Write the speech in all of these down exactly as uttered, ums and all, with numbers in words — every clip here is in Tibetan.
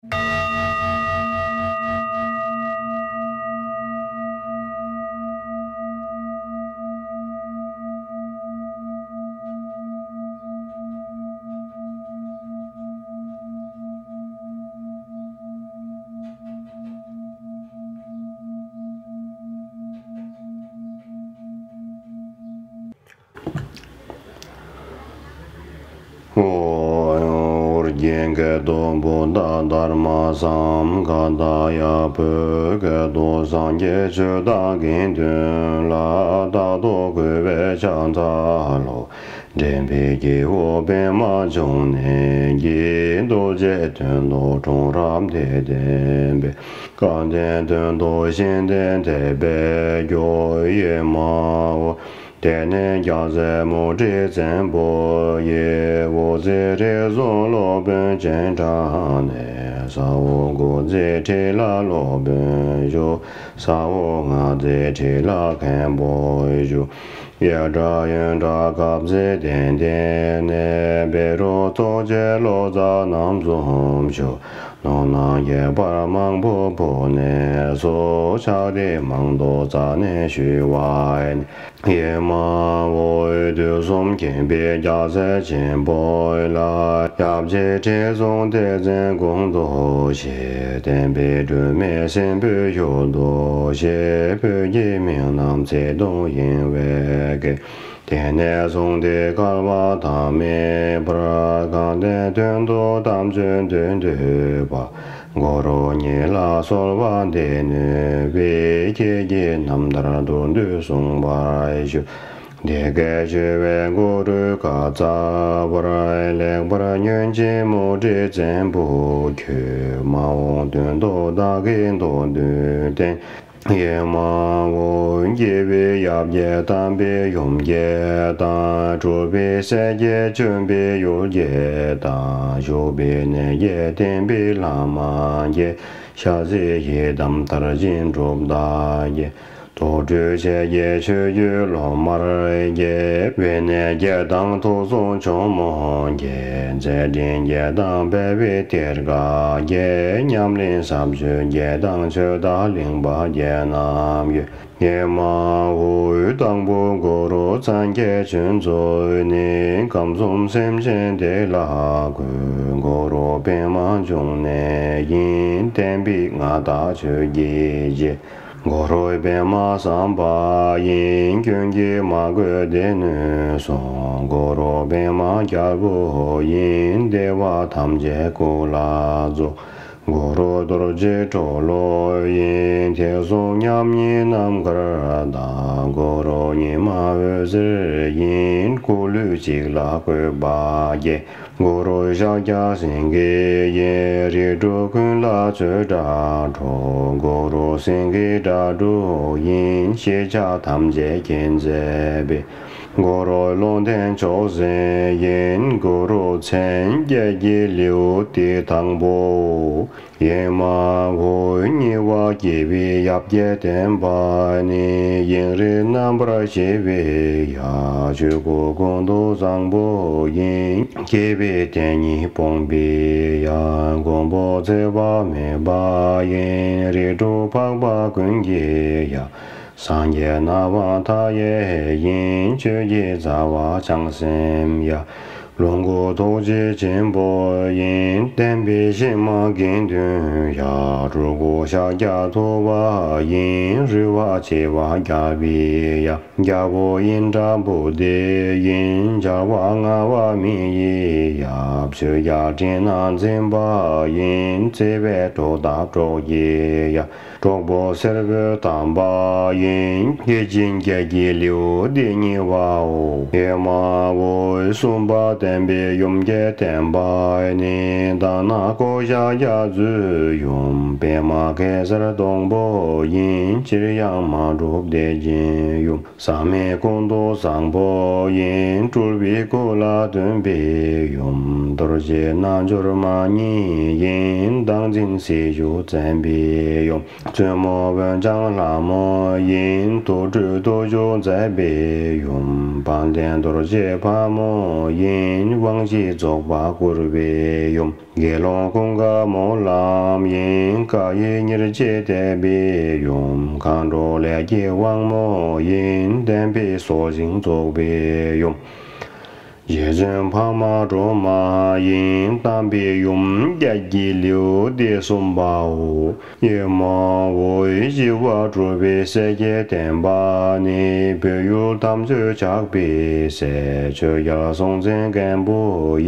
ཨོ། རྒྱན་གྱི་སྡོང་པོ་དང་དར་མ་བསམ་ག་ད་ཡ། བོད་སྐད་དུ་སངས་རྒྱས་ཆོས་བདག་དགེ་འདུན་ལ། རྟག་ཏུ་གུས་པས་ཕྱག་འཚལ་ལོ། འདྲེན་པའི་སྐྱེ་བོ་པདྨ་འབྱུང་གནས་ཀྱི། རྡོ་རྗེ་གདན་དུ་འཁྲུངས་རབས་འདི་བསྟན་པའི། སྐལ་ལྡན་དོན་དུ་གཤེགས་དང་འཕྲད་པའི་རྒྱུ། ཡེ་མ་འོ། དེ་ནས་རྒྱལ་སྲས་མུ་ཁྲི་བཙན་པོ་ཡི། དབུ་རྩེ་རིགས་གསུམ་སློབ་དཔོན་སྤྱན་དྲངས་ནས། ས་འོག་དགུ་རྩེ་ཁྲི་ལ་སློབ་དཔོན་བཞུགས། ས་འོག་ལྔ་རྩེ་ཁྲི་ལ་མཁན་པོ་བཞུགས། གཡས་གྲལ་གཡོན་གྲལ་གབ་རྩེ་གདན་གདན་ནས། བཻ་རོ་ཐོག་ཆེན་ལོ་ཙཱ་རྣམ་གསུམ་བཞུགས། ནོར་རྣམས་ཁྱད་པར་མང་པོ་ཕུལ་ནས་སུ། ཕྱག་རིས་མང་དུ་བརྩམས་ནས་ཞུས་པ་ཡིན། ཡེ་མ་འོ། དུས་གསུམ་མཁྱེན་པའི་རྒྱལ་སྲས་ཆེན་པོ་ལ། ཡབ་རྗེ་ཁྲི་སྲོང་ལྡེ་བཙན་དགུང་དུ་གཤེགས། བསྟན་པའི་སྒྲོན་མེ་སྲིན་པོའི་གཡུལ་དུ་གཤེགས། བོད་ཀྱི་མི་རྣམས་བརྩེ་གདུང་ཡིན་པའི་དགེ། དེ་ནས་བཟུང་སྟེ་བསྐལ་པ་ཐ་མའི་བར། གང་དེ་དོན་དུ་དམ་ཆོས་འདོན་འདོད་པ། གུ་རུ་ཉིད་ལ་གསོལ་བ་འདེབས་ནུས་པའི། ཁྱེད་ཀྱི་རྣམ་ཐར་མདོར་བསྡུས་གསུངས་པར་ཞུ། འདི་སྐད་ཞུ་བའི་གུ་རུའི་བཀའ་སྩལ་པར། ལེགས་པར་ཉོན་ཅིག་མུ་ཁྲི་བཙན་པོ་ཁྱོད། མ་འོངས་དོན་དུ་བདག་གིས་མདོར་བསྡུས་བསྟན། ཡེ་མ་འོ། སྐྱེ་བོའི་ཡབ་རྒྱལ་དམ་པའི་ཡུམ་རྒྱལ་དང་། གྲུབ་པའི་སྲས་རྒྱལ་བྱོན་པའི་ཡུལ་རྒྱལ་དང་། བཞུགས་པའི་གནས་རྒྱལ་བསྟན་པའི་ལྷ་མ་རྒྱལ། ཞལ་གཟིགས་ཡི་དམ་དར་ཅན་གྲུབ་རྟགས་རྒྱལ། དུར་ཁྲོད་ཆེ་རྒྱལ་ཆོས་བརྒྱུད་སློབ་མར་རྒྱལ། དབེན་གནས་རྒྱལ་དང་ཐུགས་གསུང་ཇོ་མོ་རྒྱལ། མཛད་འཕྲིན་རྒྱལ་དང་འཕེལ་བའི་གཏེར་ཁ་རྒྱལ། ཉམས་ལེན་ཟབ་ཆོས་རྒྱལ་དང་ཆོས་བདག་གླིང་པ་རྒྱལ་རྣམས་ཡོད། ཡེ་མ་འོ། དང་པོ་གུ་རུ་སངས་རྒྱས་བྱོན་ཚུལ་ནི། ཁམས་གསུམ་སེམས་ཅན་བདེ་ལ་འགོད། གུ་རུ་པདྨ་འབྱུང་གནས་ཡིན། བསྟན་པའི་མངའ་བདག་ཆོས་ཀྱི་རྗེ། གུ་རུ་པདྨ་སམ་བྷ་ཡིན། སྐྱོན་གྱིས་མ་གོས་སྡེ་སྣོད་སྲུང་། གུ་རུ་པདྨ་རྒྱལ་པོ་ཡིན། བདེ་བ་ཐམས་ཅད་སྐུ་ལ་རྫོགས། གུ་རུ་རྡོ་རྗེ་གྲོ་ལོད་ཡིན། ཐེག་གསུམ་མཉམ་ཉིད་རྣམ་དཀར་བདག། གུ་རུ་ཉི་མ་འོད་ཟེར་ཡིན། སྐུ་ལུས་གཅིག་ལ་བཀོད་པ་རྒྱལ། གུ་རུ་ཤཱཀྱ་སེང་གེ་ཡིན། རིགས་དྲུག་ཀུན་ལ་ཆོས་སྒྲ་སྒྲོགས། གུ་རུ་སེང་གེ་སྒྲ་དྲུག་ཡིན། ཤེས་བྱ་ཐམས་ཅད་མཁྱེན་མཛད་པའི། གུ་རུ་ལུང་བསྟན་མཆོག་ཟིན་ཡིན། གུ་རུ་མཚན་བརྒྱད་ཀྱི་ལེའུ་སྟེ་དང་པོ། ཡེ་མ་འོ། གཉིས་པ་སྐྱེ་བོའི་ཡབ་རྒྱལ་བསྟན་པ་ནི། དབྱིངས་རིག་རྣམ་པར་ཤེས་པའི་ཡབ། ཆོས་སྐུ་ཀུན་ཏུ་བཟང་པོ་ཡིན། སྐྱེ་བོའི་དོན་གཉིས་སྤོང་བའི་ཡབ། མགོན་པོ་ཚེ་དཔག་མེད་པ་ཡིན། རིགས་དྲུག་འཕགས་པ་ཀུན་གྱི་ཡབ། སངས་རྒྱས་སྣང་བ་མཐའ་ཡས་ཡིན། ཆོས་ཀྱི་རྩ་བ་བྱང་སེམས་ཡབ། ལོངས་སྐུ་ཐུགས་རྗེ་ཆེན་པོ་ཡིན། བསྟན་པའི་གཞི་མ་དགེ་འདུན་ཡབ། སྤྲུལ་སྐུ་ཤཱཀྱ་ཐུབ་པ་ཡིན། རོལ་པ་ཆེ་བ་རྒྱལ་པོའི་ཡབ། རྒྱལ་པོ་ཨིནྡྲ་བྷུ་ཏི་ཡིན། རྒྱལ་བ་ལྔ་པ་མི་ཡི་ཡབ། ཆོས་རྒྱལ་ཁྲི་ན་འཛིན་པ་ཡིན། བརྩེ་བའི་གྲོགས་དང་གྲོགས་ཀྱི་ཡབ། གྲོགས་པོ་སེར་པོ་དམ་པ་ཡིན། སྐྱེས་ཆེན་བརྒྱད་ཀྱི་ལེའུ་སྟེ་གཉིས་པའོ། ཡེ་མ་འོ། གསུམ་པ་བསྟན་པའི་ཡུམ་རྒྱལ་བསྟན་པ་ནི། དྷ་ན་ཀོ་ཤ་རྒྱ་མཚོའི་ཡུམ། པདྨ་གེ་སར་སྡོང་པོ་ཡིན། ཅིར་ཡང་མ་གྲུབ་བདེ་ཆེན་ཡུམ། ཟག་མེད་ཀུན་ཏུ་བཟང་པོ་ཡིན། སྤྲུལ་པའི་སྐུ་ལ་སྟོན་པའི་ཡུམ། རྡོ་རྗེ་རྣལ་འབྱོར་མ་ཉིད་ཡིན། བདག་འཛིན་སྲིད་ཞུ་བཙན་པའི་ཡུམ། བཙུན་མོ་འོན་ཀྱང་ལྷ་མོ་ཡིན། དུར་ཁྲོད་དུ་བཞུགས་མཛད་པའི་ཡུམ། དཔལ་ལྡན་རྡོ་རྗེ་ཕག་མོ་ཡིན། དབང་བཞི་རྫོགས་པ་བསྐུར་བའི་ཡུམ། དགེ་སློང་ཀུན་དགའ་སྨོན་ལམ་ཡིན། བཀའ་ཡི་ཉེར་སྤྱོད་དད་པའི་ཡུམ། མཁའ་འགྲོ་ལས་ཀྱི་དབང་མོ་ཡིན། བསྟན་པའི་སྲོག་ཤིང་རྫོགས་པའི་ཡུམ། རྗེ་བཙུན་འཕགས་མ་སྒྲོལ་མ་ཡིན། དམ་པའི་ཡུམ་བརྒྱད་ཀྱི་ལེའུ་སྟེ་གསུམ་པའོ། ཨེ་མ་ཧོ། ཞི་བ་སྒྲུབ་པའི་སྲས་བརྒྱད་བསྟན་པ་ནི། བོད་ཡུལ་དམ་ཆོས་ཇག་པའི་སྲས། ཆོས་རྒྱལ་སྲོང་བཙན་སྒམ་པོ་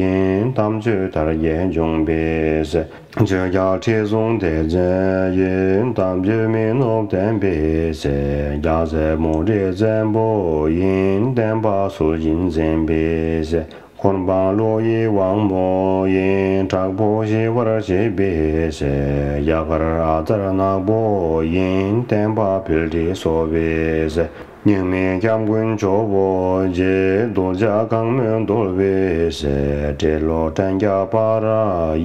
ཡིན། དམ་ཆོས་དར་རྒྱས་འབྱུང་བའི་སྲས། ཆོས་རྒྱལ་ཁྲི་སྲོང་ལྡེ་བཙན་ཡིན། དམ་ཆོས་མི་ནུབ་བསྟན་པའི་སྲས། རྒྱལ་སྲས་མུ་ཏིག་བཙན་པོ་ཡིན། བསྟན་པ་ཚུལ་བཞིན་འཛིན་པའི་སྲས། འཁོར་འབངས་བློ་ཡི་དབང་མོ་ཡིན། དྲག་པོ་ཞི་བར་བྱེད་པའི་སྲས། རྒྱ་གར་ཨ་ཙར་ནག་པོ་ཡིན། བསྟན་པ་འཕེལ་འགྲིབ་གསོ་བའི་སྲས། སྙིགས་མའི་སྐྱབས་མགོན་ཇོ་བོ་རྗེ། གདུལ་བྱ་གང་མོས་འདུལ་བའི་སྲས། སྤྲེལ་ལོ་ཕྲན་སྐྱབས་པ་ར་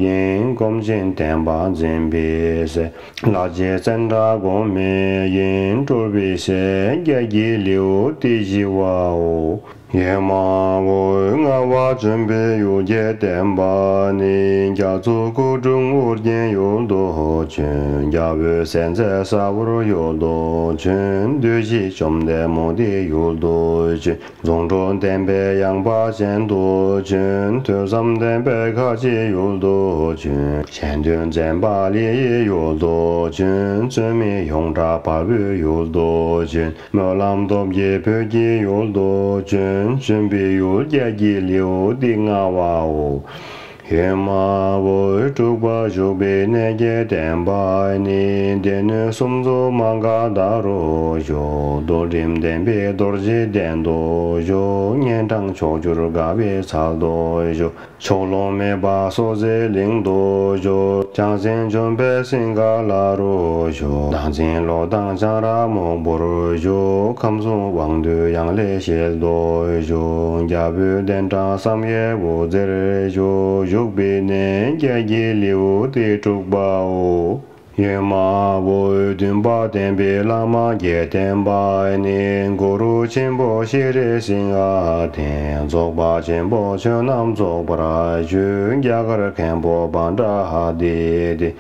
ཡིན། སྒོམ་ཆེན་བསྟན་པ་འཛིན་པའི་སྲས། ལྷ་རྗེ་ཙནྡྲ་གོ་མི་ཡིན། སྤྲུལ་པའི་སྲས་བརྒྱད་ཀྱི་ལེའུ་སྟེ་བཞི་པའོ། ཨེ་མ་ཧོ། ལྔ་པ་བྱོན་པའི་ཡུལ་བརྒྱད་བསྟན་པ་ནི། རྒྱ་མཚོ་སྐུ་འཁྲུངས་ཨོ་རྒྱན་ཡུལ་དུ་བྱོན། རྒྱ་བོད་སེལ་མཛད་ས་ཧོར་ཡུལ་དུ་བྱོན། བདུད་བཞི་བཅོམ་ལྡན་མུ་སྟེགས་ཡུལ་དུ་བྱོན། རྫོང་དྲུག་བསྟན་པའི་ཡངས་པ་ཅན་དུ་བྱོན། ཐོས་བསམ་ལྡན་པའི་ཁ་ཆེའི་ཡུལ་དུ་བྱོན། གཞན་དོན་འཛིན་པ་ལི་ཡི་ཡུལ་དུ་བྱོན། བཙུན་མོ་ཡོངས་གྲགས་བལ་པོའི་ཡུལ་དུ་བྱོན། སྨོན་ལམ་སྟོབས་ཀྱིས་བོད་ཀྱི་ཡུལ་དུ་བྱོན། བྱོན་པའི་ཡུལ་བརྒྱད་ཀྱི་ལེའུ་སྟེ་ལྔ་པའོ། ཨེ་མ་ཧོ། དྲུག་པ་བཞུགས་པའི་གནས་བརྒྱད་བསྟན་པ་ནི། སྡེ་སྣོད་གསུམ་རྫོགས་མ་ག་དྷ་རུ་བཞུགས། རྡོར་དྲིལ་ལྡན་པའི་རྡོ་རྗེ་གདན་དུ་བཞུགས། གཉན་འཕྲང་ཕྱོགས་བཅུར་དགའ་བའི་ཚལ་དུ་བཞུགས། ཕྱོགས་ལྷུང་མེད་པ་སོ་སོའི་གླིང་དུ་བཞུགས། བྱང་སེམས་ལྗོན་པའི་སིང་ག་ལ་རུ་བཞུགས། བདག་འཛིན་བློ་བཏང་ཆང་རག་མུག་པོར་བཞུགས། ཁམས་གསུམ་དབང་འདུས་ཡང་ལེ་ཤེལ་དུ་བཞུགས། རྒྱ་བོད་གདན་དྲངས་བསམ་ཡས་དབུ་རྩེར་བཞུགས། བཞུགས་པའི་གནས་བརྒྱད་ཀྱི་ལེའུ་སྟེ་དྲུག་པའོ། ཨེ་མ་ཧོ། བདུན་པ་བསྟན་པའི་བླ་མ་བརྒྱད་བསྟན་པ་ནི། གུ་རུ་ཆེན་པོ་ཤྲཱི་སིང་ཧ་དང་། རྫོགས་པ་ཆེན་པོ་ཆོས་རྣམས་རྫོགས་པར་ཞུ། རྒྱ་གར་མཁན་པོ་བྷ་དྲ་ཧ་དི་ཏི།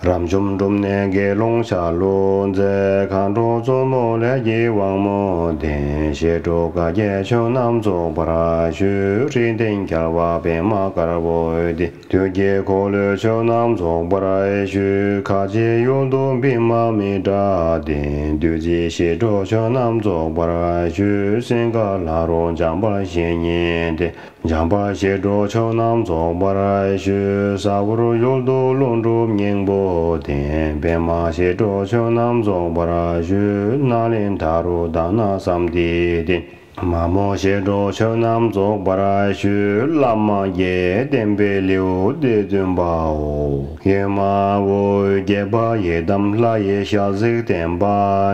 རབ་འཇོམས་སྒྲུབ་གནས་དགེ་སློང་ཤཱ་ལུ་ཙའི། མཁའ་འགྲོ་བཙུན་མོ་ལས་ཀྱི་དབང་མོ་ལྡན། བཤད་སྒྲུབ་བཀའ་བརྒྱད་ཆོས་རྣམས་རྫོགས་པར་ཞུ། རིགས་ལྡན་རྒྱལ་བ་པདྨ་དཀར་པོ་སྟེ། དུས་ཀྱི་འཁོར་ལོའི་ཆོས་རྣམས་རྫོགས་པར་ཞུ། ཁ་ཆེའི་ཡུལ་དུ་བི་མ་མི་ཏྲ་སྟེ། བདུད་རྩིའི་བཤད་སྒྲུབ་ཆོས་རྣམས་རྫོགས་པར་ཞུ། སིང་ག་ལ་རུ་འཇམ་དཔལ་བཤེས་གཉེན་ཏེ། འཇམ་དཔལ་བཤད་སྒྲུབ་ཆོས་རྣམས་རྫོགས་པར་ཞུ། ས་ཧོར་ཡུལ་དུ་ཀླུ་སྒྲུབ་སྙིང་པོ་ལྡན། པདྨ་བཤད་སྒྲུབ་ཆོས་རྣམས་རྫོགས་པར་ཞུ། ནཱ་ལེནྡྲ་རུ་དྷ་ན་བསམ་གཏན་ཏེ། མ་མོ་བཤད་སྒྲུབ་ཆོས་རྣམས་རྫོགས་པར་ཞུ། བླ་མ་བརྒྱད་བསྟན་པའི་ལེའུ་སྟེ་བདུན་པའོ། ཨེ་མ་ཧོ། བརྒྱད་པ་ཡི་དམ་ལྷ་ཡི་ཞལ་གཟིགས་བསྟན་པ་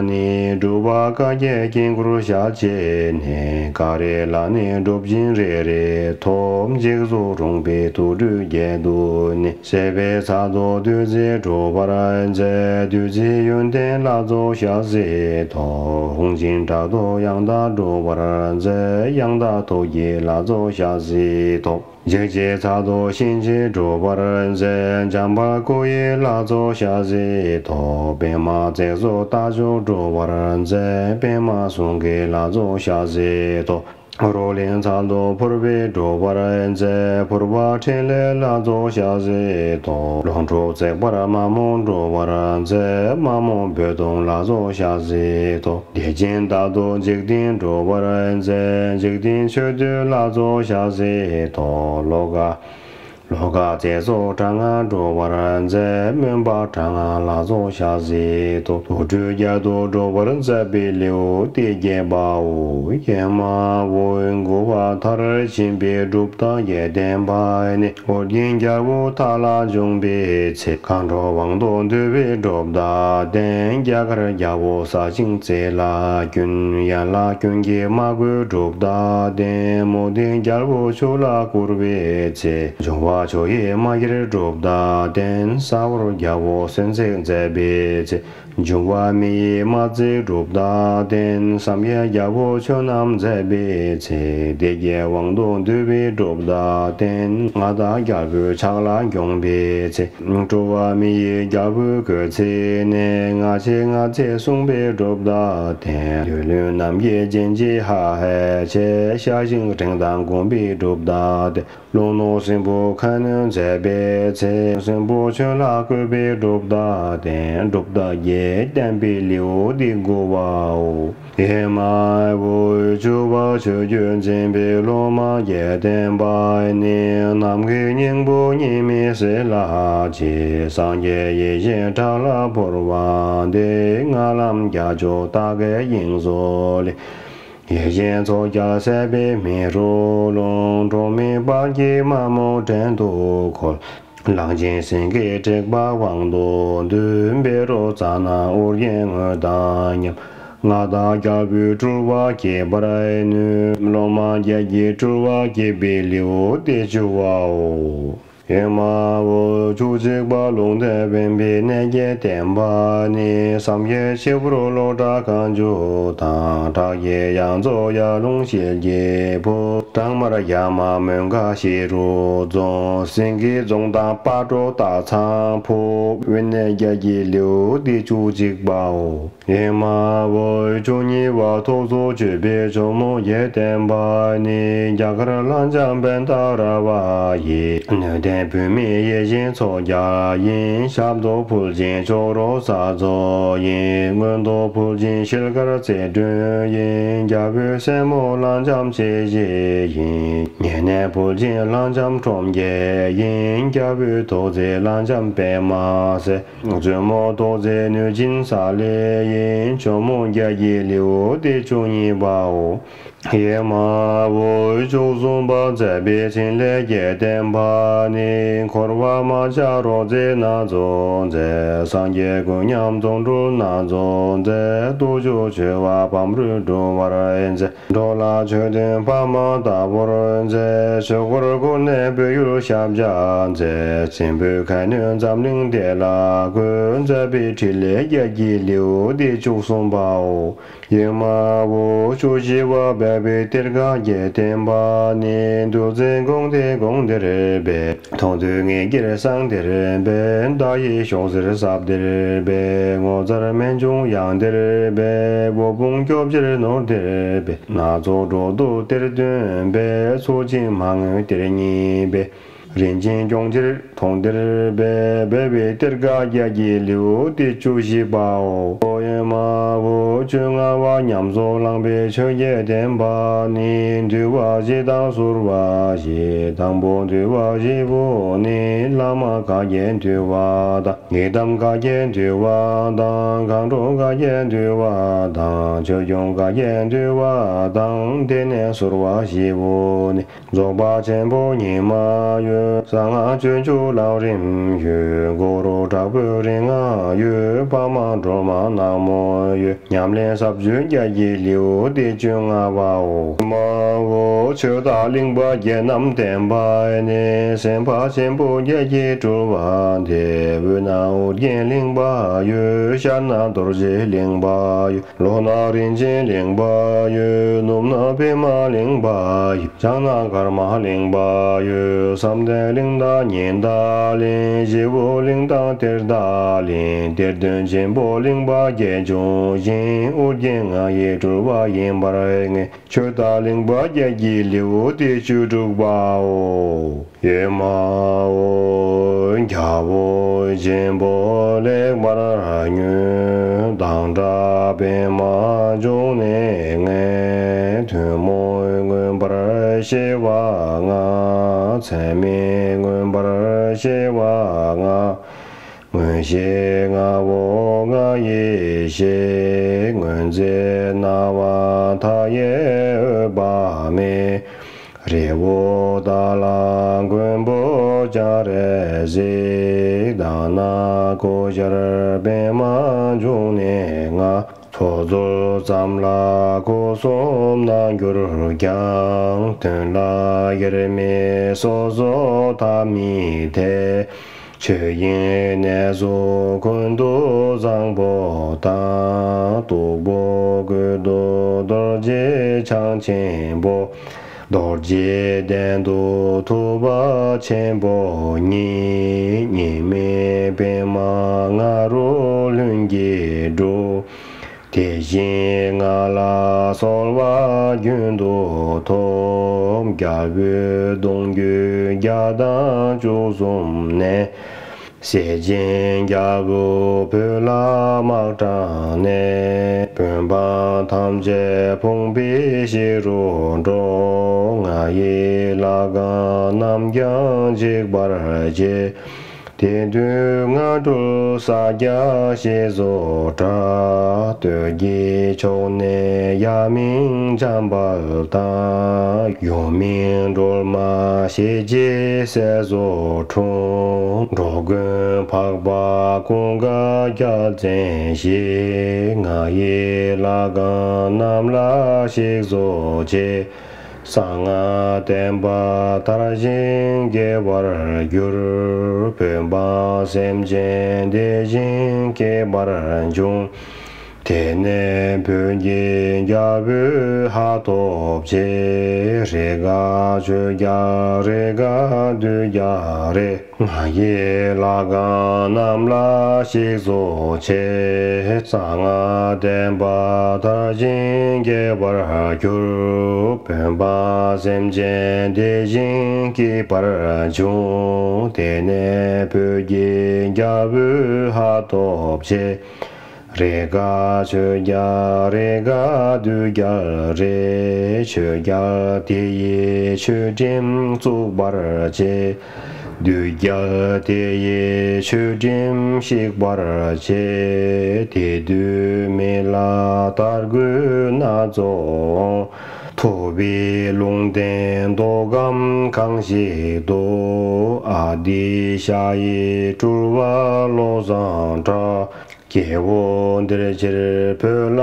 ནི། སྒྲུབ་པ་བཀའ་བརྒྱད་དཀྱིལ་འཁོར་ཞལ་ཕྱེ་ནས། ཀ་རེ་ལ་ནི་སྒྲུབ་ཆེན་རེ་རེ་ཐོབ། འཇིགས་སུ་རུང་བའི་དུག་སྦྲུལ་བརྒྱད་དུ་ནི། བསད་པའི་ཚད་དུ་བདུད་རྩི་སྒྲུབ་པར་མཛད། བདུད་རྩིའི་ཡོན་ཏན་ལྷ་ཚོགས་ཞལ་གཟིགས་ཐོབ། ཧཱུྃ་ཆེན་དྲག་ཐོག་ཡང་དག་སྒྲུབ་པར་མཛད། ཡང་དག་ཐོག་གི་ལྷ་ཚོགས་ཞལ་གཟིགས་ཐོབ། འཇིགས་བྱེད་ཚད་དུ་གཤིན་རྗེ་སྒྲུབ་པར་མཛད། འཇམ་དཔལ་སྐུ་ཡི་ལྷ་ཚོགས་ཞལ་གཟིགས་ཐོབ། པདྨ་བརྩེགས་སུ་རྟ་མཆོག་སྒྲུབ་པར་མཛད། པདྨ་གསུང་གི་ལྷ་ཚོགས་ཞལ་གཟིགས་ཐོབ། རོ་ལངས་ཚད་དུ་ཕུར་པའི་སྒྲུབ་པར་མཛད། ཕུར་པ་ཕྲིན་ལས་ལྷ་ཚོགས་ཞལ་གཟིགས་ཐོབ། ལོངས་སྤྲུགས་བརྩེགས་པར་མ་མོ་སྒྲུབ་པར་མཛད། མ་མོ་རྦོད་གཏོང་ལྷ་ཚོགས་ཞལ་གཟིགས་ཐོབ། བདེ་ཆེན་བདག་ཏུ་འཇིག་རྟེན་སྒྲུབ་པར་མཛད། འཇིག་རྟེན་མཆོད་བསྟོད་ལྷ་ཚོགས་ཞལ་གཟིགས་ཐོབ། ཤློ་ཀ། ལོ་ཀ་ཙེ་སོགས་དྲག་སྔགས་སྒྲུབ་པར་མཛད། མོན་པ་དྲག་སྔགས་ལ་སོགས་ཞལ་གཟིགས་ཏེ། དུར་ཁྲོད་རྒྱ་མཚོ་སྒྲོག་པར་མཛད་པའི་ལེའུ་སྟེ་བརྒྱད་པའོ། ཧེ་མ་འོ། འགོ་བ་མཐར་ཕྱིན་པའི་གྲུབ་མཐའ་བརྒྱད་བསྟན་པ་ནི། ཨོ་རྒྱན་རྒྱལ་པོ་མཐའ་ལ་འབྱུང་བའི་ཚེ། མཁའ་འགྲོ་དབང་ཐོབ་འདུས་པའི་གྲུབ་མཐའ་བསྟན། རྒྱ་གར་རྒྱལ་པོ་ས་སྤྱིན་རྩེ་ལ་བྱོན། ཡན་ལག་ཀུན་གྱི་མ་གོས་གྲུབ་མཐའ་བསྟན། མུ་སྟེགས་རྒྱལ་པོ་ཆོས་ལ་བསྐུལ་བའི་ཚེ། འབྱུང་བ་ཆུ་ཡི་རྨ་རྒྱལ་གྲུབ་མཐའ་བསྟན། ས་འོག་རྒྱལ་པོ་གསོན་བསྲེགས་མཛད་པའི་ཚེ། འབྱུང་བ་མེ་ཡི་རྨ་བརྩེགས་གྲུབ་མཐའ་བསྟན། བསམ་ཡས་རྒྱལ་པོ་ཆོས་རྣམས་མཛད་པའི་ཚེ། སྡེ་བརྒྱད་དབང་ཐོབ་འདུས་པའི་གྲུབ་མཐའ་བསྟན། མངའ་བདག་རྒྱལ་པོའི་ཕྱག་ལ་འཁྱོངས་པའི་ཚེ། སྤྲུལ་པ་མེ་ཡི་རྒྱལ་པོའི་གོས་ཚིག་ནས། སྔ་ཕྱི་སྔ་ཚེ་གསུངས་པའི་གྲུབ་མཐའ་བསྟན། བདུད་བློན་རྣམས་ཀྱི་སྦྱིན་བྱེད་ཧ་ཧའི་ཆེ། ཤ་ཞིང་བྲན་དང་འགུམ་པའི་གྲུབ་མཐའ་བསྟན། ཀླུ་ནོར་སྲིན་པོ་ཁ་གནོན་མཛད་པའི་ཚེ། སྲིན་པོ་ཆོས་ལ་བསྐུལ་བའི་གྲུབ་མཐའ་བསྟན། གྲུབ་མཐའ་བརྒྱད་བསྟན་པའི་ལེའུ་སྟེ་དགུ་པའོ། ཧེ་མ་འོ། བཅུ་པ་ཆོས་བརྒྱུད་འཛིན་པའི་སློབ་མ་བརྒྱད་བསྟན་པ་ནི། ནམ་མཁའི་སྙིང་པོ་གཉིས་མེད་ཟེར་ལ་བྱེད། སངས་རྒྱས་ཡེ་ཤེས་ཁྲག་ལ་བོར་བ་འདི། ལྔ་ལམ་རྒྱ་མཚོ་ལྟ་བུའི་དབྱིངས་སུ་ལུས། ཡེ་ཤེས་མཚོ་རྒྱལ་སྲིད་པའི་མེ་རུ་ལྷུང་། འགྲོ་མེད་དཔལ་གྱི་མ་མོ་བྲན་དུ་བཀོལ། གླང་ཆེན་སེང་གེའི་དྲེགས་པ་དབང་དུ་བསྡུས། བཻ་རོ་ཙ་ན་ཨོ་རྒྱན་དངོས་དང་མཉམ། མངའ་བདག་རྒྱལ་པོའི་སྤྲུལ་པ་བསྐྱེད་པར་ནུས། སློབ་མ་བརྒྱད་ཀྱི་སྤྲུལ་པ་བསྐྱེད་པའི་ལེའུ་སྟེ་བཅུ་པའོ། ཧེ་མ་འོ། བཅུ་གཅིག་པ་ལུང་བསྟན་པའི་གནས་བརྒྱད་བསྟན་པ་ནི། བསམ་ཡས་སྤྱི་བོར་ལོ་ཀྲྀ་གང་བཅུ་དང་། ཁྲག་གི་གཡག་མཚོ་ཡར་ཀླུང་ཤེལ་གྱི་ཕུག། བྲག་དམར་གཡའ་མ་མོན་ཁ་ཤི་རུ་རྫོང་། སེང་གེ་རྫོང་དང་སྤ་གྲོ་སྟག་ཚང་ཕུག། དབེན་གནས་བརྒྱད་ཀྱི་ལེའུ་སྟེ་བཅུ་གཅིག་པའོ། ཧེ་མ་འོ། བཅུ་གཉིས་པ་ཐོག་བརྩེགས་སྤྱོད་པའི་ཇོ་མོ་བརྒྱད་བསྟན་པ་ནི། རྒྱ་གར་ལྷ་ལྕམ་བཻ་ཏ་ར་བ་ཡི། སྣོད་ལྡན་བུད་མེད་ཡིད་བཞིན་མཚོ་རྒྱལ་ཡིན། ཞབས་ཏོག་ཕུལ་བྱེད་ཅོག་རོ་ས་མཚོ་ཡིན། མངོན་རྟོགས་ཕུལ་བྱེད་ཤེལ་དཀར་རྩེ་སྒྲོན་ཡིན། རྒྱལ་པོའི་སྲས་མོ་ལྷ་ལྕམ་ཆེ་བཞི་ཡིན། ཉེ་གནས་ཕུལ་བྱེད་ལྷ་ལྕམ་ཁྲོམ་རྒྱལ་ཡིན། རྒྱལ་པོའི་ཐུགས་བརྩེའི་ལྷ་ལྕམ་པདྨ་གསལ། བཙུན་མོ་ཐུགས་བརྩེའི་སྣོད་སྦྱིན་ས་ལེ་ཡིན། ཇོ་མོ་བརྒྱད་ཀྱི་ལེའུ་སྟེ་བཅུ་གཉིས་པའོ། ཧེ་མ་འོ། བཅུ་གསུམ་པ་མཛད་པའི་ཕྲིན་ལས་བརྒྱད་བསྟན་པ་ནི། འཁོར་བ་མ་ཆགས་རོལ་རྩེད་སྣ་ཚོགས་མཛད། སངས་རྒྱས་ཀུན་མཉམ་རྫོགས་སྒྲུབ་སྣ་ཚོགས་མཛད། སྟོབས་བཅུ་འཆོལ་བ་བམ་རོས་སྒྲུབ་པར་མཛད། འགྲོ་ལ་ཆོས་སྟོན་པདྨ་ལྟ་བུར་མཛད། ཆོས་འཁོར་ཀུན་ནས་སྤོས་ཡུལ་ཞབས་བཅགས་མཛད། སྲིན་པོའི་ཁ་གནོན་འཛམ་གླིང་འདི་ལ་བཀོད། མཛད་པའི་ཕྲིན་ལས་བརྒྱད་ཀྱི་ལེའུ་སྟེ་བཅུ་གསུམ་པའོ། ཧེ་མ་འོ། བཅུ་བཞི་པ་སྦས་པའི་གཏེར་ཁ་བརྒྱད་བསྟན་པ་ནི། འདུལ་འཛིན་དགོངས་ཏེ་དགོངས་འདིར་སྦས། མཐོང་ཐོས་ངེས་འགྱུར་གསང་འདིར་སྦས། བརྡ་ཡི་ཤོག་སེར་ཟབ་འདིར་སྦས། ངོ་མཚར་རྨད་བྱུང་ཡང་འདིར་སྦས། འོད་ཕུང་སྐྱོབ་ཕྱིར་ནོར་འདིར་སྦས། སྣ་ཚོགས་འགྲོ་འདུལ་གཏེར་སྟོན་སྦས། ཚུལ་ཁྲིམས་མ་ངེས་གཏེར་གཉིས་སྦས། རིན་ཆེན་སྐྱོང་ཕྱིར་མཐོང་འདིར་སྦས། སྦས་པའི་གཏེར་ཁ་བརྒྱད་ཀྱི་ལེའུ་སྟེ་བཅུ་བཞི་པའོ། ཧེ་མ་འོ། བཅོ་ལྔ་པ་ཉམས་སུ་བླངས་པའི་ཆོས་བརྒྱད་བསྟན་པ་ནི། འདུལ་བ་བཞི་དང་གསོལ་བ་བཞི། དང་པོ་འདུལ་བ་བཞི་པོ་ནི། བླ་མ་བཀའ་བརྒྱད་འདུལ་བ་དང་། ཡི་དམ་བཀའ་བརྒྱད་འདུལ་བ་དང་། མཁའ་འགྲོ་བཀའ་བརྒྱད་འདུལ་བ་དང་། ཆོས་སྐྱོང་བཀའ་བརྒྱད་འདུལ་བ་དང་། དེ་ནས་གསོལ་བ་བཞི་པོ་ནི། རྫོགས་པ་ཆེན་པོ་ཉི་མ་འོད། གསང་སྔགས་སྤྱོད་འཇུག་ལམ་རིམ་འོད། གུ་རུ་དྲག་པོའི་རིག་སྔགས་འོད། འཕགས་མ་སྒྲོལ་མ་ནག་མོ་འོད། ཉམས་ལེན་ཟབ་ཆོས་བརྒྱད་ཀྱི་ལེའུ་སྟེ་བཅོ་ལྔ་པའོ། མ་འོ། ཆོས་བདག་གླིང་པ་བརྒྱད་རྣམས་བསྟན་པ་ནི། སེམས་དཔའ་ཆེན་པོ་བརྒྱད་ཀྱི་སྤྲུལ་པ་སྟེ། དབུས་ན་ཨོ་རྒྱན་གླིང་པ་འོད། ཤར་ན་རྡོ་རྗེ་གླིང་པ་འོད། ལྷོ་ན་རིན་ཆེན་གླིང་པ་འོད། ནུབ་ན་པདྨ་གླིང་པ་འོད། བྱང་ན་ཀརྨ་གླིང་པ་འོད། བསམ་གཏན་གླིང་དང་ཉི་ཟླ་གླིང་། ཞེ་པོ་གླིང་དང་གཏེར་བདག་གླིང་། གཏེར་སྟོན་ཆེན་པོ་གླིང་པ་བརྒྱད་འབྱུང་བཞི། ཨོ་རྒྱན་ང་ཡི་སྤྲུལ་པ་ཡིན་པར་ངེས། ཆོས་བདག་གླིང་པ་བརྒྱད་ཀྱི་ལེའུ་སྟེ་བཅུ་དྲུག་པའོ། ཧེ་མ་འོ། རྒྱལ་པོ་ཆེན་པོ་ལེགས་པར་མྱུལ། མདངས་བཀྲ་པདྨ་འབྱུང་གནས་ལྔའི། ཐུན་མོང་མངོན་པར་ཤེས་པ་ལྔ། ཚད་མེད་མངོན་པར་ ཞེས་ལྔ་པོ་ང་ཡི་ཞེས། སྔོན་ཚེ་སྣང་བ་མཐའ་ཡས་འོད་དཔག་མེད། རི་བོ་ཏཱ་ལ་མགོན་པོ་སྤྱན་རས་གཟིགས། དྷ་ན་ཀོ་ཤར་པདྨ་འབྱུང་གནས་ལྔ། ཚོགས་རྫོགས་ཙམ་ལ་སྒོ་གསུམ་སྣང་གྱུར་ཀྱང་། དོན་ལ་དབྱེར་མེད་སོ་སོར་ཐ་མི་དད། ཆོས་དབྱིངས་གནས་སུ་ཀུན་ཏུ་བཟང་པོ་དང་། སྟུག་པོ་ཀུན་ཏུ་རྡོ་རྗེ་འཆང་ཆེན་པོ། རྡོ་རྗེ་གདན་དུ་ཐུབ་པ་ཆེན་པོ་ཉིད། གཉིས་མེད་པདྨ་ང་རོ་ལྷུན་གྱིས་གྲུབ། དེ་བཞིན་ང་ལ་གསོལ་བ་རྒྱུན་དུ་ཐོབ། རྒྱལ་པོའི་གདུང་རྒྱུད་བརྒྱ་དང་བཅུ་གསུམ་ནས། སྲས་ཆེན་རྒྱལ་པོ་བོད་ལ་དམག་དྲངས་ནས། བོད་འབངས་ཐམས་ཅད་ཕོངས་པའི་གཞི་རུ་འགྲོ། ང་ཡི་ལྷ་ཁང་རྣམས་ཀྱང་འཇིག་པར་བྱེད། དེ་དུས་ང་སྤྲུལ་ས་སྐྱ་ཞེས་སུ་གྲགས། སྟོད་ཀྱི་ཕྱོགས་ནས་ཡབ་མིང་འཇམ་དཔལ་དང་། ཡུམ་མིང་སྒྲོལ་མ་ཞེས་བགྱི་སྲས་སུ་འཁྲུངས། འགྲོ་མགོན་འཕགས་པ་ཀུན་དགའ་རྒྱལ་མཚན་ཞེས། ང་ཡི་ལྷ་ཁང་རྣམས་ལ་གཤེགས་སུ་མཆི། གསང་སྔགས་བསྟན་པ་དར་ཞིང་རྒྱས་པར་གྱུར། བོད་འབངས་སེམས་ཅན་བདེ་ཞིང་སྐྱིད་པར་འབྱུང་། དེ་ནས་བོད་ཀྱི་རྒྱལ་པོས་ཧ་ཐོབ་ཆེ། རེས་འགའ་ཆོས་རྒྱལ་རེས་འགའ་བདུད་རྒྱལ་རེད། ང་ཡི་ལྷ་ཁང་རྣམས་ལ་གཤེགས་སུ་མཆི། གསང་སྔགས་བསྟན་པ་དར་ཞིང་རྒྱས་པར་གྱུར། བོད་འབངས་སེམས་ཅན་བདེ་ཞིང་སྐྱིད་པར་འབྱུང་། དེ་ནས་བོད་ཀྱི་རྒྱལ་པོས་ཧ་ཐོབ་ཆེ། རེས་འགའ་ཆོས་རྒྱལ་རེས་འགའ་བདུད་རྒྱལ་རེད། ཆོས་རྒྱལ་དེ་ཡིས་ཆོས་ཁྲིམས་བཙུགས་པར་བྱེད། བདུད་རྒྱལ་དེ་ཡིས་ཆོས་ཁྲིམས་བཤིག་པར་བྱེད། དེ་དུས་མི་ལ་དར་གུད་སྣ་ཚོགས་འོང་། ཐུབ་པའི་ལུང་བསྟན་མདོ་ཁམས་གང་ཞིག་ཏུ། ཨ་ཏི་ཤ་ཡི་སྤྲུལ་པ་བློ་བཟང་གྲགས། སྐྱེ་བོ་འདིར་ཕྱིར་བོད་ལ་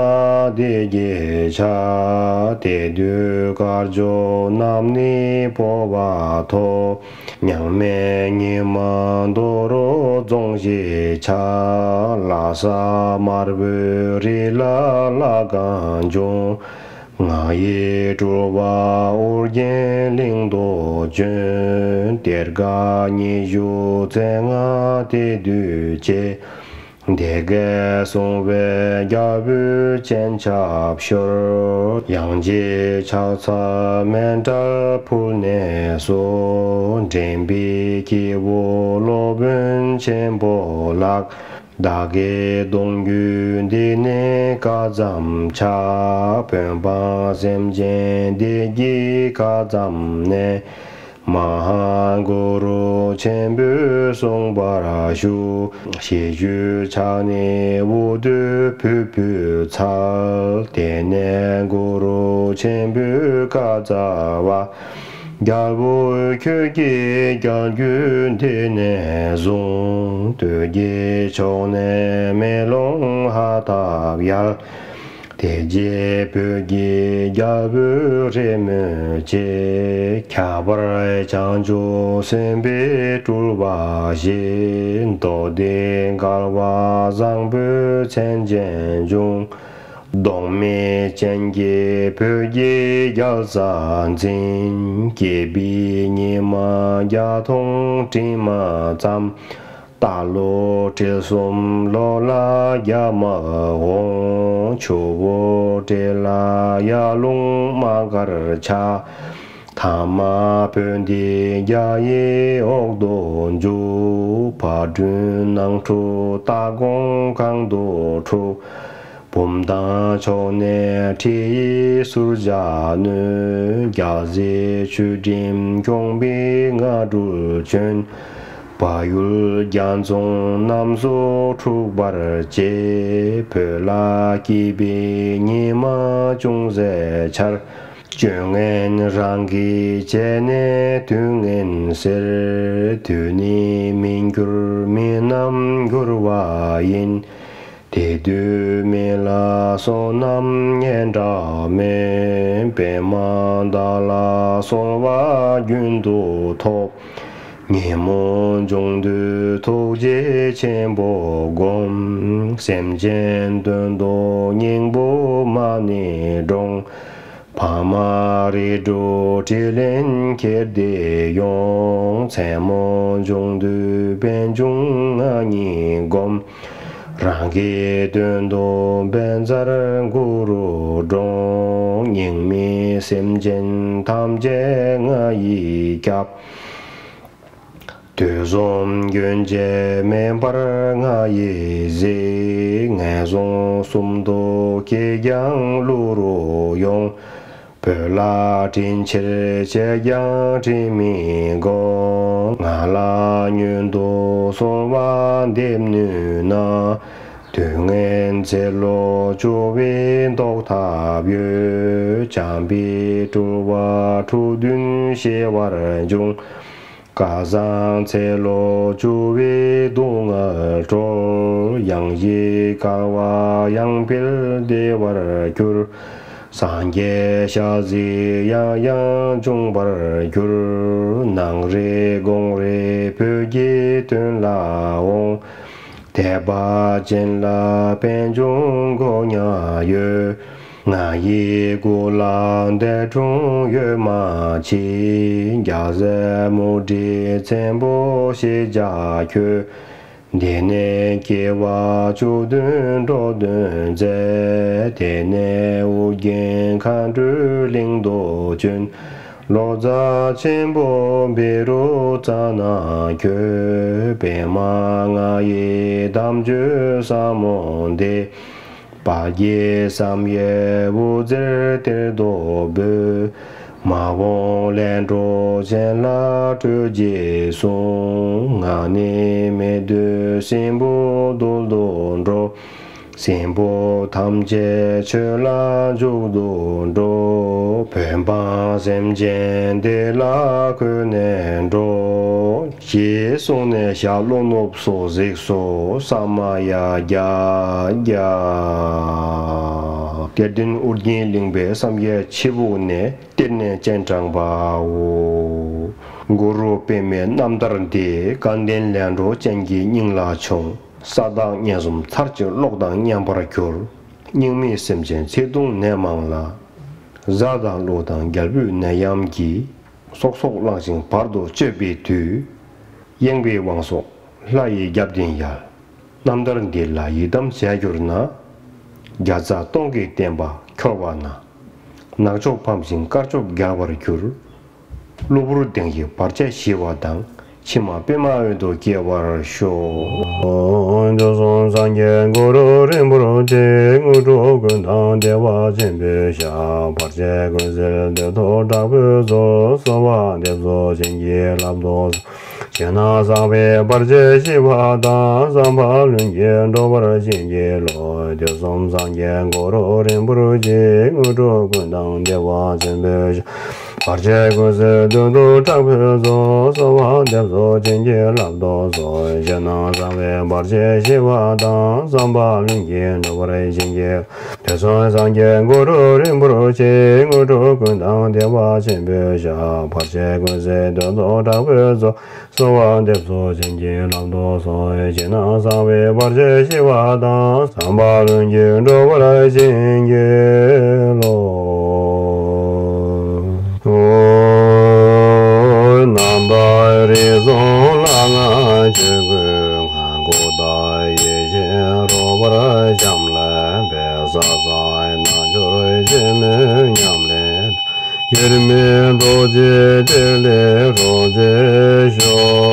བདེ་སྐྱིད་ཤར། དེ་དུས་དཀར་ཕྱོགས་རྣམས་ནི་སྤོབས་པ་མཐོ། མྱ་ངན་ཉི་མ་དོ་རུང་རྫོང་གཞིས་ཆགས། ལྷ་ས་དམར་པོའི་རི་ལ་ལྷ་ཁང་བྱུང་། ང་ཡི་སྤྲུལ་པ་ཨོ་རྒྱན་གླིང་དུ་བྱོན། གཏེར་ཁ་ཉི་ཤུ་རྩ་ལྔ་དེ་དུས་བྱས། དེ་སྐད་གསུངས་པས་རྒྱལ་པོའི་སྤྱན་ཆབ་ཤོར། ཡང་རྗེ་ཕྱག་འཚལ་མཎྜལ་ཕུལ་ནས་སུ། འདྲེན་པའི་སྐྱེས་བུ་སློབ་དཔོན་ཆེན་པོ་ལགས། བདག་གི་གདུང་རྒྱུད་འདི་ནི་བཀའ་ཙམ་ཆགས། བོད་འབངས་སེམས་ཅན་བདེ་སྐྱིད་བཀའ་ཙམ་གནས། མ་ཧཱ་གུ་རུ་ཆེན་པོས་གསུངས་པར་ཞུ། ཞེས་ཞུས་ཕྱག་ནི་འུ་དུ་ཕུལ་ཕུལ་འཚལ། དེ་ནས་གུ་རུ་ཆེན་པོས་བཀའ་སྩལ་པ། རྒྱལ་པོ་ཁྱོད་ཀྱི་རྒྱལ་རྒྱུད་འདི་ནས་བཟུང་། སྟོད་ཀྱི་ཕྱོགས་ནས་མེ་ལོང་ཧ་ཐག་ཡལ། དེ་རྗེས་བོད་ཀྱི་རྒྱལ་པོས་རེས་མོས་བྱས། ཁྱད་པར་བྱང་ཆུབ་སེམས་དཔའི་སྤྲུལ་པ་ཞིག། མདོ་སྡེ་མགར་བ་བཟང་པོའི་མཚན་ཅན་འབྱུང་། གདོང་མེད་ཅན་གྱིས་བོད་ཀྱི་རྒྱལ་ས་འཛིན། སྐྱེས་པའི་ཉི་མ་བརྒྱ་སྟོང་དྲི་མ་ཙམ། རྟ་ལོ་ཁྲི་གསུམ་ལོ་ལ་རྒྱ་དམག་འོང་། ཆུ་བོ་ཏི་ལ་ཡར་ཀླུང་དམག་སྒར་ཆགས། ཐ་མ་བོད་འདི་རྒྱ་ཡི་འོག་ཏུ་འཇུག། ཕ་སྤྲུལ་ནང་འཁྲུག་ལྟ་དགོངས་གང་དུ་འཁྲུག། བུམ་ཐང་ཕྱོགས་ནས་ཁྲི་ཡི་ཟུར་བཞག་ནོན། རྒྱལ་སྲིད་ཆོས་ཁྲིམས་སྐྱོང་བའི་སྔ་འགྲོ་བྱོན། བལ་ཡུལ་རྒྱ་མཚོ་རྣམས་སུ་འཁྲུག་པར་བྱེད། བོད་ལ་སྐྱིད་པའི་ཉི་མ་ཅུང་ཟད་འཆར། སྤྱོད་ངན་རང་གིས་བྱས་ནས་དུས་ངན་ཟེར། དུས་ནི་མི་འགྱུར་མི་རྣམས་འགྱུར་བ་ཡིན། དེ་དུས་མི་ལ་བསོད་ནམས་སྙན་གྲགས་མེད། པདྨ་བདག་ལ་གསོལ་བ་རྒྱུན་དུ་ཐོབ། ཉིན་མོ་འབྱུང་དུས་ཐུགས་རྗེ་ཆེན་པོ་བསྒོམ། སེམས་ཅན་དོན་དུ་སྙིང་པོ་མ་ཎི་དྲོངས། ཕ་མ་རིགས་དྲུག་དྲིན་ལན་འཁྱེར་ཏེ་ཡོང་། མཚན་མོ་འབྱུང་དུས་པད་འབྱུང་ང་གཉིས་བསྒོམ། རང་གི་དོན་དུ་བཛྲ་གུ་རུ་དྲོངས། སྙིགས་མའི་སེམས་ཅན་ཐམས་ཅད་ང་ཡིས་སྐྱབས། དུས་གསུམ་རྒྱུན་ཆད་མེད་པར་ང་ཡིས་གཟིགས། ངན་སོང་གསུམ་དུ་སྐྱེས་ཀྱང་གླུ་རུ་ཡོང་། བོད་ལ་དྲིན་ཆེར་བྱས་ཀྱང་དྲིན་མི་གོང་། ང་ལ་སྔོན་དུ་གསོལ་བ་འདེབས་ནུས་ན། དུས་ངན་ཚེ་ལོ་བཅུ་བའི་བཟློག་ཐབས་ཡོད། བྱམས་པའི་སྤྲུལ་བ་ཁྲོ་ཐུང་ཞི་བར་འབྱུང་། སྐལ་བཟང་ཚེ་ལོ་བཅུ་བའི་སྡུག་བསྔལ་སྒྲོལ། ཡང་ཞིག་དཀའ་བ་ཡང་འཕེལ་བདེ་བར་འགྱུར། སངས་རྒྱས་ཞལ་གཟིགས་ཡང་ཡང་འབྱུང་བར་འགྱུར། ནངས་རེ་དགོང་རེ་བོད་ཀྱི་དོན་ལ་འོང་། དད་པ་ཅན་ལ་པད་འབྱུང་མགོ་ཉག་ཡོད། ང་ཡི་སྐུ་ལ་འདས་འཁྲུངས་ཡོད་མ་མཆིས། རྒྱལ་སྲས་མུ་ཏིག་ཚེམ་བུ་ཞེས་བྱ་ཁྱོད། འདི་ནས་སྐྱེ་བ་བཅུ་བདུན་འགྲོ་དོན་མཛད། དེ་ནས་ཨོ་རྒྱན་མཁའ་འགྲོའི་གླིང་དུ་བྱོན། ལོ་ཙཱ་ཆེན་པོ་བཻ་རོ་ཙ་ན་ཁྱོད། པདྨ་ང་ཡི་དམ་ཆོས་ཟབ་མོ་འདི། བར་གྱི་བསམ་ཡས་དབུ་རྩེར་གཏེར་དུ་སྦས། མ་འོངས་ལས་འགྲོ་ཅན་ལ་སྤྲོད་ཅེས་གསུངས། ང་ནི་མི་འདོད་སྲིན་པོ་རྡུལ་དུ་འགྲོ། སྲིན་པོ་ཐམས་ཅད་ཆོས་ལ་འཇུག་ཏུ་འགྲོ། བོད་འབངས་སེམས་ཅན་བདེ་ལ་འགོད་ནས་འགྲོ། ཞེས་གསུངས་ནས་ཞབས་བློ་རྣོན་པོ་གཟིགས་སོ། ས་མ་ཡ་རྒྱ་རྒྱ། གཏེར་སྟོན་ཨོ་རྒྱན་གླིང་པས་བསམ་ཡས་ཆུ་བོ་ནས་གཏེར་ནས་སྤྱན་དྲངས་པའོ། གུ་རུ་པདྨའི་རྣམ་ཐར་འདི། སྐལ་ལྡན་ལས་འབྲས་ཅན་གྱི་སྙིང་ལ་ཆོངས། ས་བདག་གཉན་གསུམ་ཚར་གཅིག་གློག་དང་མཉམ་པར་གྱུར། སྙིགས་མའི་སེམས་ཅན་ཚེ་ཐུང་ནད་མང་ལ། གཟའ་དང་ཀླུ་དང་རྒྱལ་པོའི་ནད་ཡམས་ཀྱིས། སྲོག་སོགས་བླངས་ཤིང་བར་དུ་གཅོད་པའི་དུས། གཡེང་བའི་དབང་སོགས་ལྷ་ཡི་རྒྱབ་རྟེན་ཡལ། རྣམ་ཐར་འདི་ལ་ཡི་དམ་བྱས་གྱུར་ན། བརྒྱ་རྩ་སྟོང་གི་བསྟན་པ་འཁྱོར་བ་ན། ནག་ཕྱོགས་ཕམ་ཞིང་དཀར་ཕྱོགས་རྒྱལ་བར་འགྱུར། གློ་བུར་གདེང་ཡི་བར་ཆད་ཞི་བ་དང་། ཕྱི་མ་པདྨ་འོད་དུ་སྐྱེ་བར་ཤོག། དུས་གསུམ་སངས་རྒྱས་གུ་རུ་རིན་པོ་ཆེ། དངོས་གྲུབ་ཀུན་བདག་བདེ་བ་ཆེན་པོའི་ཞབས། བར་ཆད་ཀུན་སེལ་བདུད་འདུལ་དྲག་པོའི་ཚོགས། གསོལ་བ་འདེབས་སོ་བྱིན་གྱིས་བརླབ་ཏུ་གསོལ། ཞེད་སྣང་ཟག་པའི་བར་ཆད་ཞི་བ་དང་། བསམ་པ་ལྷུན་གྱིས་འགྲུབ་པར་བྱིན་གྱིས་རློབས། དུས་གསུམ་སངས་རྒྱས་གུ་རུ་རིན་པོ་ཆེ། དངོས་གྲུབ་ཀུན་བདག་བདེ་བ་ཆེན་པོའི་ཞབས། བར་ཆད་ཀུན་སེལ་བདུད་འདུལ་དྲག་པོའི་ཚོགས། གསོལ་བ་འདེབས་སོ་བྱིན་གྱིས་བརླབ་ཏུ་གསོལ། ཞེད་སྣང་ཟག་པའི་བར་ཆད་ཞི་བ་དང་། བསམ་པ་ལྷུན་གྱིས་འགྲུབ་པར་བྱིན་གྱིས། དུས་གསུམ་སངས་རྒྱས་གུ་རུ་རིན་པོ་ཆེ། དངོས་གྲུབ་ཀུན་བདག་བདེ་བ་ཆེན་པོའི་ཞབས། བར་ཆད་ཀུན་སེལ་བདུད་འདུལ་དྲག་པོའི་ཚོགས། གསོལ་བ་འདེབས་སོ་བྱིན་གྱིས་བརླབ་ཏུ་གསོལ། ཞེད་སྣང་ཟག་པའི་བར་ཆད་ཞི་བ་དང་། བསམ་པ་ལྷུན་གྱིས་འགྲུབ་པར་བྱིན་གྱིས་རློབས། རྣམ་དག་རིགས་གསུམ་ལ་ང་ཆོས་གོས་ང་མགོ་བཏགས། ཡིད་བཞིན་རོལ་པར་བྱམས་ལ་འབད། ས་བཟང་རྣལ་འབྱོར་ཆེན་མོའི་ཉམས་ལེན། དབྱེར་མེད་རྡོ་རྗེ་ཐེག་ལེ་རོ་གཅིག་ཤོག།